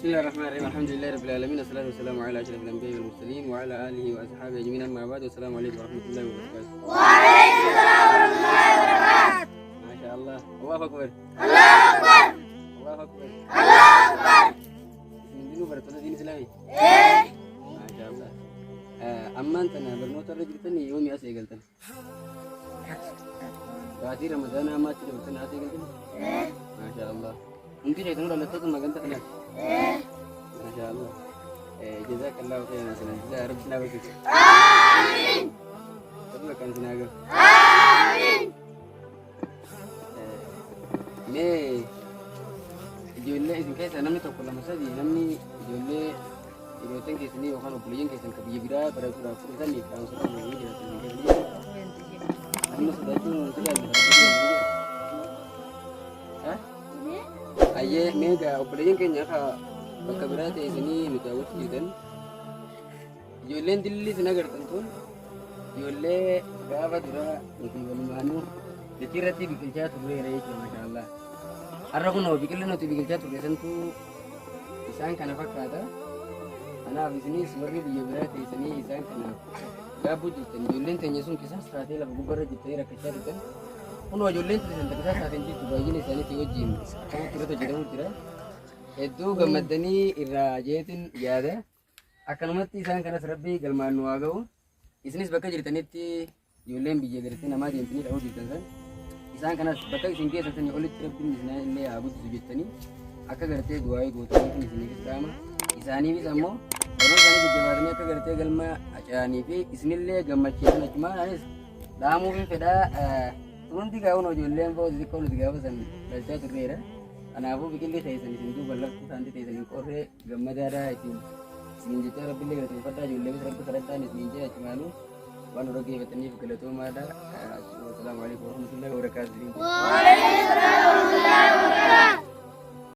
بسم الله الرحمن الرحيم، الحمد لله رب العالمين، والصلاة والسلام على أشرف الأنبياء والمرسلين وعلى آله وأصحابه أجمعين، أما بعد، والسلام عليكم ورحمة الله وبركاته. وعليكم السلام ورحمة الله وبركاته. ما شاء الله، الله أكبر. الله أكبر. الله أكبر. الله أكبر. Isin barattoota diin Islaamii? Eh. ما شاء الله. Ammaan tana barnoota irra jirtan, yoomi as eegaltan? Baatii Ramadaanaa ammaatti dabartan as eegaltan? Eh. ما شاء الله. Hundi keessanuu dhalattoota magaalaa kanaati? Eh. ما شاء الله. جزاك الله خيرا سنة. جزاك ربي سنا بركة. آمين. Rabbi bakkaan sinaa gahu. آمين. Mee ijoollee isin keessa namni tokko, lama, sadi, namni ijoollee hiriyoottan keessanii yookaan obboleeyyan keessan kan biyya biraa barachuudhaaf fudhataniif dhaamsa qabu ni jiraatu isin keessa ni jira. Namni sodaachuun hin sodaanne jira. Ayyee, mee egaa obboleeyyan keenya akka bakka biraa teessanii nu daawwachuu jirtan, ijoolleen dilli isin agartan tun ijoollee gaafa dura nuti walumaanuu dachii irratti biqilchaa turreera jechuudha, maashaallah. Har'a kunoo biqilli nuti biqilchaa turre santu isaan kana fakkaata. Kanaaf isinis warri biyya biraa teessanii isaan kanaaf gaabbuu jirtan, ijoolleen teenya sun qisaas taatee lafa gubbarra jirtanii rakkachaa jirtan. Kunoo ijoolleen teessan qisaas taateen jirtu baay'ina isaaniitii wajjin akkamatti irratti hojjetamu jira. Hedduu gammaddanii irraa jeetin yaada. Akkanumatti isaan kanas Rabbi galmaan nu haa ga'u. Isinis bakka jirtanitti ijoolleen biyya gartee namaa deemtanii dha'uu jirtan san isaan kanas bakka isin geessan sanii olitti Rabbiin isin illee haa guddisu jettanii akka gartee du'aayii gootanii isiniifis dhaama. Isaaniifis ammoo yeroo isaanii jajjabaatanii akka gartee galma ce'anii fi isinillee gammachiisan achumaan anis dhaamuufin fedhaa. Hundi gaa'uun ijoolleen ba'u xixiqqoo nuti gaafa san galchaa turreera. Kanaafuu biqilli keessan isin duuba lafti saanti teessan hin qorree gammadaadhaa isin isinin jechaa, Rabbillee galateeffadhaa, ijoolleefis Rabbi kadhadhaan isinin jee, achumaanuu waan nu dhaggeeffataniif galatoomaadha. السلام عليكم ورحمة الله وبركاته. وعليكم السلام ورحمة الله وبركاته.